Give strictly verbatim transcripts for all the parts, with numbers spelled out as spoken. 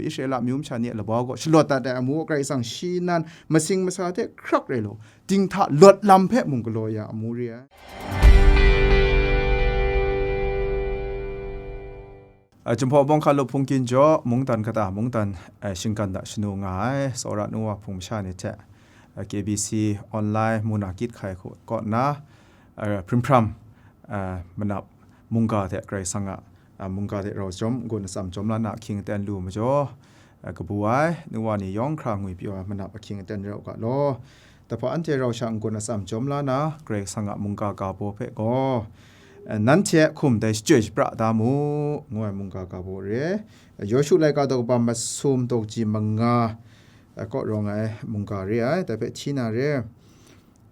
Israela amyu masha ni a labau gaw shalawt dat ai amu gaw Karai Kasang shi nan masing masa hte hkrak rai law, dinghta lawt lam hpe mung galaw ya amu re ai. A, Jinghpaw Bawng Hkalup Hpungkin jaw, mungdan kata, mungdan, eh, shinggan da shanu nga ai, tsawra nu wa hpung masha ni hte, eh, K B C online muna kyit hkai hku kaw nna, eh, hprim hpram, eh, manap mungga hte Karai Kasang a, eh, mungga hte rau jawm, n-gun atsam jawm la na ahkying aten lu majaw, eh, kabu ai, nu wa ni yawng hkra ngwi pyaw ai manap ahkying aten rai u ga law. Dai hpa anhte rau sha n-gun atsam jawm la na, Karai Kasang a mungga ga baw hpe gaw, eh, nanhte a hkum dai shachyoi shapra da mu, ngu ai mungga ga baw re. Yawshu laika daw kaba masum daw kaji manga, eh, kaw rawng ai mungga re ai, dai hpe hti na re.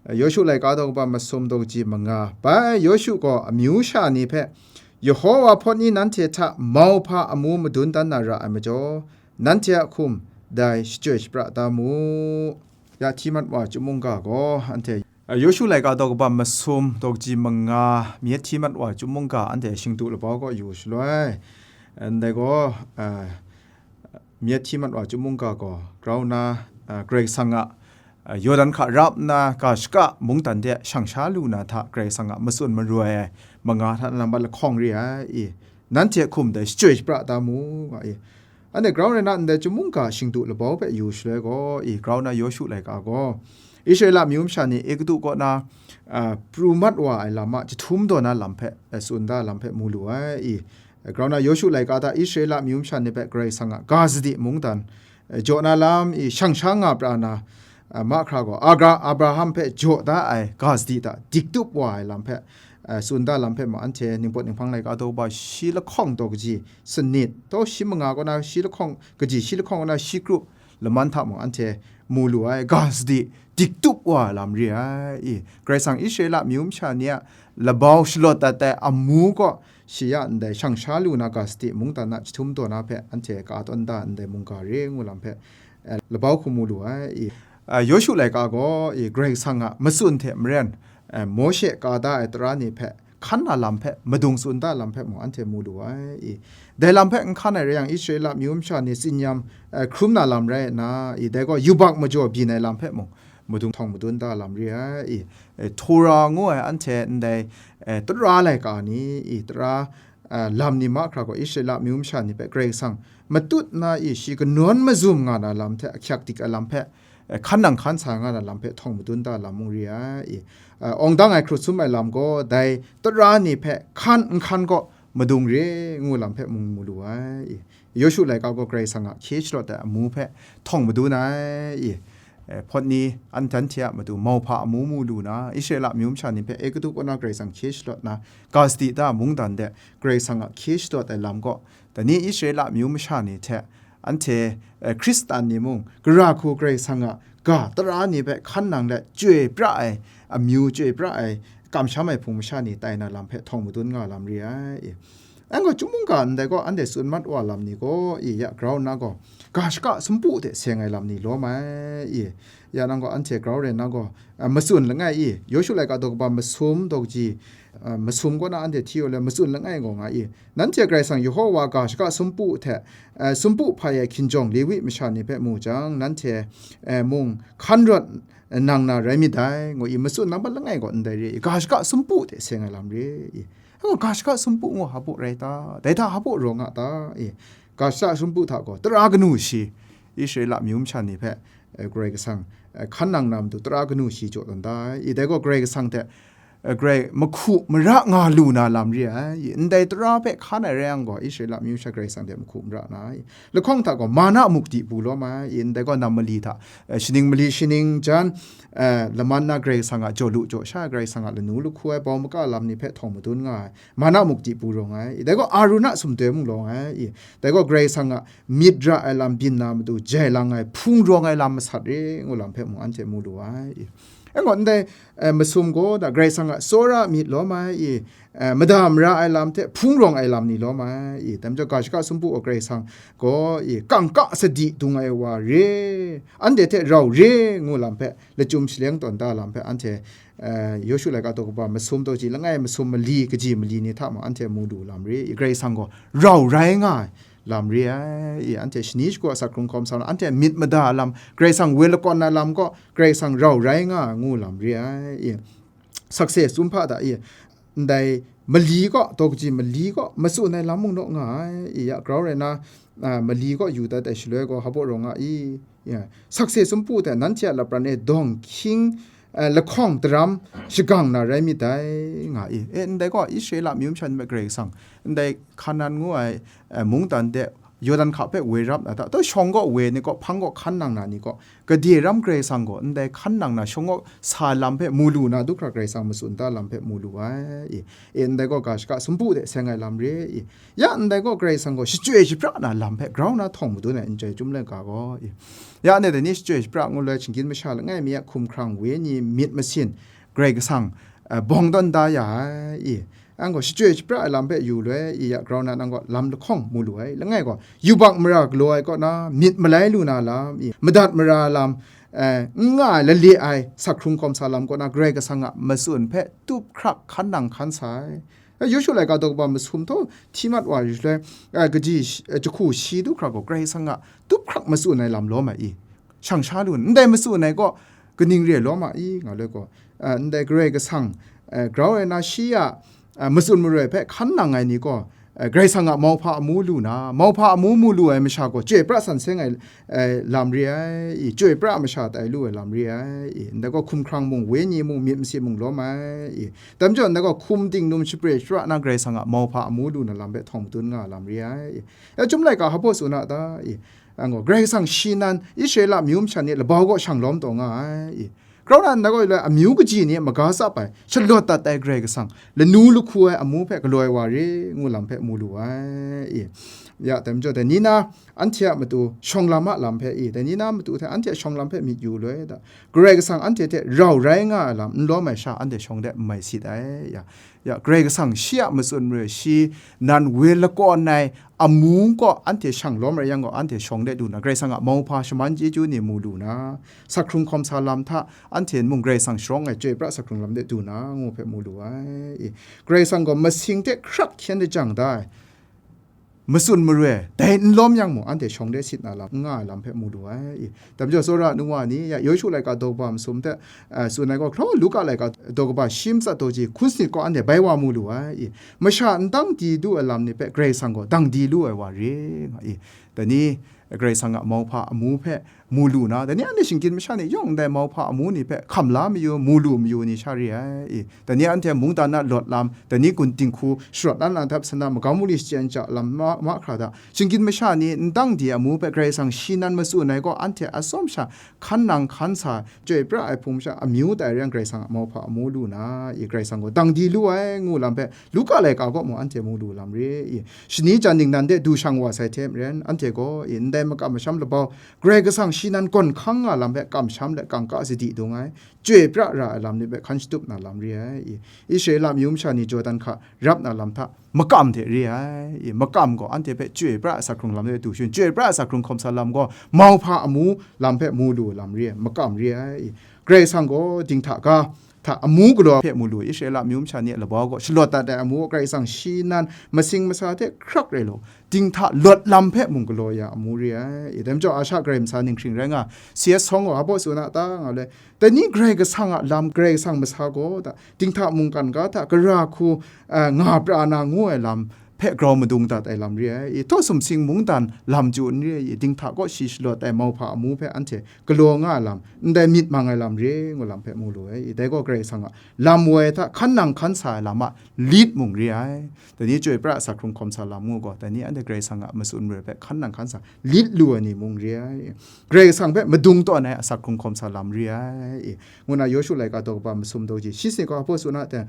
Yawshu laika daw kaba masum daw kaji manga. Bai Yawshu gaw amyu sha ni hpe, Yehowa hpawt ni nanhte hta mauhpa amu madun dan na ra ai majaw, nanhte a hkum dai shachyoi shapra da mu. Ya hti mat wa chyum mungga gaw anhte, a, Yawshu laika daw kaba masum daw kaji manga, myit hti mat wa chyum mungga anhte shingdu labau kaw yu shaloi, ndai gaw, a, myit hti mat wa chyum mungga gaw grau nna, a, Karai Kasang a, a, Yawdan hka rap nna ga shaka mungdan de shang sha lu na hta Karai Kasang a matsun maroi ai manga hta nambat lahkawng re ai i, nanhte a hkum dai shachyoi shapra da mu, nga i. Anhte grau nna ndai chyum mungga shingdu labau hpe yu shaloi gaw i, grau nna Yawshu laika gaw Israela amyu masha ni Egutu kaw na, a, pru mat wa ai lam a jahtum daw na lam hpe, a, tsun da lam hpe mu lu ai i. Grau nna Yawshu laika hta Israela amyu masha ni hpe Karai Kasang a ga sadi mungdan, eh, jaw na lam i shang sha nga pra na, eh, mahkra gaw Agra-, Abraham hpe jaw da ai ga sadi hta dik tup wa ai lam hpe, eh, tsun da lam hpe ma anhte Ningpawt Ninghpang laika daw kaba shi lahkawng daw kaji sanit, taw shi manga kaw na shi lahkawng, kaji shi lahkawng kaw na shi krup laman hta mung anhte mu lu ai ga sadi dik tup wa ai lam re ai i. Karai Kasang Israela amyu masha ni a labau shalawt dat ai amu kaw shi ya ndai shang sha lu na ga sadi mungdan a jahtum daw na hpe anhte ka tawn da ndai mungga re ngu lam hpe, eh, labau hku mu lu ai i. Ah, Yawshu laika gaw i Karai Kasang a matsun hte maren, eh, Mawshe ka da ai tara ni hpe hkan na lam hpe, madung tsun da lam hpe mung anhte mu lu ai i. Dai lam hpe n hkan ai rai yang, Israela amyu masha ni tsinyam, eh, hkrum na lam rai nna i, dai gaw yubak majaw byin ai lam hpe mung madung htawng madun da lam re ai i. Eh, Tora ngu ai anhte ndai, eh, tara laika ni i, tara, eh, lam ni mahkra gaw Israela amyu masha ni hpe Karai Kasang matut na i, shi kanawn mazum nga na lam hte ahkyak dik ai lam hpe, eh, hkan nang hkan sa nga na lam hpe htawng madun da lam mung re ai i. Eh, awng dang ai hkrut sum ai lam gaw dai tara ni hpe hkan n hkan gaw madung re ngu lam hpe mung mu lu ai i. Yawshu laika gaw Karai Kasang a hkye shalawt ai amu hpe htawng madun ai i. Eh, hpawt ni an dan hte a matu mauhpa amu mu lu na, Israela amyu masha ni hpe Egutu kaw na Karai Kasang hkye shalawt na, ga sadi da mungdan de Karai Kasang a hkye shalawt ai lam gaw, dai ni Israela amyu masha ni hte anhte, eh, Hkristan ni mung, gara hku Karai Kasang a ga tara ni hpe hkan nang let chyoi pra ai, amyu chyoi pra ai, kamsham ai hpung masha ni tai na lam hpe htawng madun nga lam re ai. Anhte gaw, chyum mungga ndai gaw, anhte tsun mat wa lam ni gaw, i ya grau nna gaw, ga shaka sumpu hte seng ai lam ni lawm ai, i ya nang gaw, anhte grau rai nna gaw, a, matsun langai i, Yawshu laika daw kaba masum daw kaji, a, masum kaw na anhte hti yu le, matsun langai gaw nga i, nanhte Karai Kasang Yehowa ga shaka sumpu hte, a, sumpu hpai ai hkinjawng Lewi masha ni hpe mu jang, nanhte, a, mung hkan rawt nang na rai myit dai, ngu i, matsun nang hpe langai gaw ndai re i, ga shaka sumpu hte seng ai lam re i. Anhte gaw, ga shaka sumpu ngu hpa baw rai ta? Dai hta hpa baw rawng a ta? E, ga shaka sumpu hta gaw tara kanu shi, Israela amyu masha ni hpe, e, Karai Kasang, e, hkan nang na matu tara kanu shi jaw tawn da ai. E, dai gaw Karai Kasang hte, e, Karai mahku mara nga lu na lam re ai. E, ndai tara hpe hkan ai rai yang gaw, Israela amyu masha Karai Kasang hte mahku mara na ai. Lahkawng hta gaw, mana mukti pru lawm ai. E, ndai gaw nam mali hta, e, shaning mali shaning jan, e, laman na Karai Kasang a jaw lu jaw sha, Karai Kasang a lanu lahku ai bau maka lam ni hpe htawng madun nga ai. Mana mukti pru rawng ai. Dai gaw Aruna sumdoi mung lawng ai. Dai gaw Karai Kasang a myit ra ai lam byin na matu jai lang ai hpung rawng ai lam masat re ngu lam hpe mung anhte mu lu ai. Anhte gaw ndai, e, masum gaw da Karai Kasang a tsawra myit lawm ai, e, mada mara ai lam hte hpung rawng ai lam ni lawm ai. Dai majaw ga shaka sumpu gaw Karai Kasang gaw, e, kangka sadi dung ai wa re, anhte hte rau re ngu lam hpe lachyum shaleng tawn da lam hpe anhte, e, Yawshu laika daw kaba masum daw ji langai masum mali kaji mali ni hta mung anhte mu lu lam re i. Karai Kasang gaw rau rai nga ai, lam re ai, i, anhte shani shagu a asak hkrung hkawm sa lam, anhte myit mada a lam, Karai Kasang woi lakawn na lam gaw, Karai Kasang rau rai nga ai ngu lam re ai, i, sakse sum hpa da, i, ndai mali gaw, daw kaji mali gaw, matsun ai lam mung naw nga ai, i, ya grau rai na, a, mali gaw yu dat ai shaloi gaw, hpa rawng nga i, ya, sakse sumpu hte nanhte a lapran e dawng hkying, eh, lahkawng daram shagang na rai myit dai, nga i. E, ndai gaw, Israela amyu masha ni hpe Karai Kasang, ndai Hkanan ngu ai, eh, mungdan de Yawdan hka hpe woi rap na hta, taw shawng gaw woi ni gaw, hpang gaw hkan nang na ni gaw, gade ram Karai Kasang gaw, ndai hkan nang na shawng gaw sa lam hpe mu lu na, du hkra Karai Kasang matsun da lam hpe mu lu ai, i. E, ndai gaw, ga shaka sumpu de seng ai lam re, i. Ya ndai gaw, Karai Kasang gaw shachyoi shapra na lam hpe grau na htawng madun ai, n chyai chyum laika gaw, i. Ya ndai dai ni shachyoi shapra ngu loi, shinggyim masha langai mi a hkumhkrang wenyi myit masin, Karai Kasang, eh, bawng tawn da ya ai, i. Ang gaw shachyoi shapra ai lam hpe yu loi, i, ya grau na nang gaw lam lahkawng mu lu ai, langai gaw yubak mara galaw ai kaw na myit malai lu na lam, i, madat mara lam, eh, n nga ai lale ai asak hkrung hkawm sa lam kaw na Karai Kasang a matsun hpe tup hkrak hkan nang hkan sa ai. Eh, Yawshu laika daw kaba masum htaw hti mat wa yu shaloi, eh, kaji shi, eh, jahku shi du hkra gaw Karai Kasang a tup hkrak matsun ai lam lawm ai i, shang sha lu ndai matsun ai gaw kaning re lawm a i, nga loi gaw, eh, ndai Karai Kasang, eh, grau ai na shi a, eh, matsun maroi hpe hkan nang ai ni gaw, eh, Karai Kasang a mauhpa amu lu na, mauhpa amu mu lu ai masha gaw chyoi pra san seng ai, eh, lam re ai, i, chyoi pra masha tai lu ai lam re ai, i, ndai gaw hkumhkrang mung, wenyi mung, myit masin mung lawm ai, i, dai majaw ndai gaw hkum ting num shapre shapra na Karai Kasang a mauhpa amu lu na lam hpe htawng madun nga lam re ai, i, ya chyum laika hpa su na ta, i, ang gaw Karai Kasang shi nan Israela amyu masha ni labau gaw shang lawm taw nga ai, i, grau na ndai gaw i loi amyu kaji ni maga tsap ai, shalawt dat ai Karai Kasang, lanu lahku ai amu hpe galoi wa re, ngu lam hpe mu lu ai, i. Ya, dai majaw dai ni na, anhte a matu shawng lam a lam hpe i, dai ni na matu hte anhte a shawng lam hpe myit yu loi da, Karai Kasang anhte hte rau rai nga ai lam n lawm ai sha, anhte shawng de n mai sit ai. Ya, ya, Karai Kasang shi a matsun maroi, shi nan woi lakawn ai amu gaw anhte shang lawm rai yang gaw, anhte shawng de du na, Karai Kasang a mauhpa shaman chyeju ni mu lu na, asak hkrung hkawm sa lam hta, anhte mung Karai Kasang sharawng ai chyoi pra asak hkrung lam de du na, ngu hpe mu lu ai. I, Karai Kasang gaw masing hte hkrak hkyen lajang da ai, matsun maroi, dai n lawm yang mung, anhte shawng de sit na lam, n nga ai lam hpe mu lu ai. I, dai majaw tsawra nu wa ni, ya, Yawshu laika daw kaba masum hte, eh, tsun ai gaw, hkraw Luka laika daw kaba shi matsat daw ji hkun sanit gaw anhte bai wa mu lu ai. I, masha n dang di du ai lam ni hpe Karai Kasang gaw dang di lu ai wa re, nga i. Dai ni, Karai Kasang a mauhpa amu hpe mu lu na, dai ni anhte shinggyim masha ni yawng ndai mauhpa amu ni hpe hkam la mayu, mu lu mayu ni sha re ai. I, dai ni anhte mungdan a lawt lam, dai ni gun dinghku sharawt la na dap sana, magam wunli shachyen ja lam ma, mahkra da, shinggyim masha ni n dang di amu hpe Karai Kasang shi nan matsun ai gaw, anhte atsawm sha hkan nang hkan sa, chyoi pra ai hpung masha amyu tai re yang, Karai Kasang a mauhpa amu lu na, i, Karai Kasang gaw dang di lu ai, ngu lam hpe Luka laika gaw mung anhte mu lu lam re, i. Shani jan ningnan de du shang wa sai hte maren, anhte gaw, i, ndai makam masham labau, Karai Kasang shi nan gawn hkang nga lam hpe kamsham let kangka sadi dung ai, chyoi pra ra ai lam ni hpe hkan shatup na lam re ai, i. Israela amyu masha ni Jordan hka rap na lam hta makam hte re ai, i. Makam gaw anhte hpe chyoi pra ai asak hkrung lam hpe du shin, chyoi pra ai asak hkrung hkawm sa lam gaw mauhpa amu lam hpe mu lu lam re ai, makam re ai, i. Karai Kasang gaw dinghta ga hta amu galaw hpe mu lu, Israela amyu masha ni a labau gaw shalawt dat ai amu gaw Karai Kasang shi nan masing masa hte hkrak rai law, dinghta lawt lam hpe mung galaw ya amu re ai. I, dai majaw, Asha Karai Masha Ninghkring rai nga, C S Song gaw hpa su na ta, nga le, dai ni Karai Kasang a lam, Karai Kasang masa gaw da, dinghta mungkan ga hta, gara hku, eh, nga pra na ngu ai lam hpe grau madung dat ai lam re ai. I, htaw sumsing mungdan lam chyu n re ai, i, dinghta kaw shi shalawt ai mauhpa amu hpe anhte galaw nga ai lam, ndai myit mang ai lam re ngu lam hpe mu lu ai. I, dai gaw Karai Kasang a lam woi hta hkan nang hkan sa ai lam a lit mung re ai. Dai ni chyoi pra ai asak hkrung hkawm sa lam ngu gaw, dai ni anhte Karai Kasang a matsun maroi hpe hkan nang hkan sa lit lu ai ni mung re ai. Karai Kasang hpe madung tawn ai asak hkrung hkawm sa lam re ai, i, ngu na Yawshu laika daw kaba masum daw ji shi sanit gaw hpa su na hte,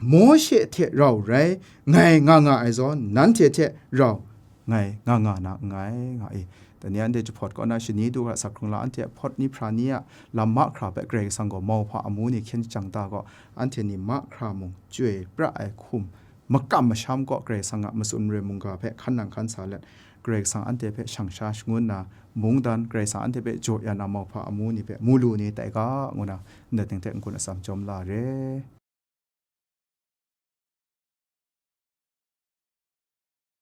Mawshe hte rau rai ngai nga nga ai zawn, nanhte hte rau ngai nga nga na nngai, nga i. Dai ni anhte jahpawt kaw na shani du hkra asak hkrung la, anhte a hpawt ni hpra ni a lam mahkra hpe Karai Kasang gaw mauhpa amu ni hkyen jang ta gaw, anhte ni mahkra mung chyoi pra ai hkum makam masham kaw Karai Kasang a matsun maroi mungga hpe hkan nang hkan sa let, Karai Kasang anhte hpe shang sha shangun na, mungdan Karai Kasang anhte hpe jaw ya na mauhpa amu ni hpe mu lu ni tai ga, ngu na ndai ting hte n-gun atsam jawm la re.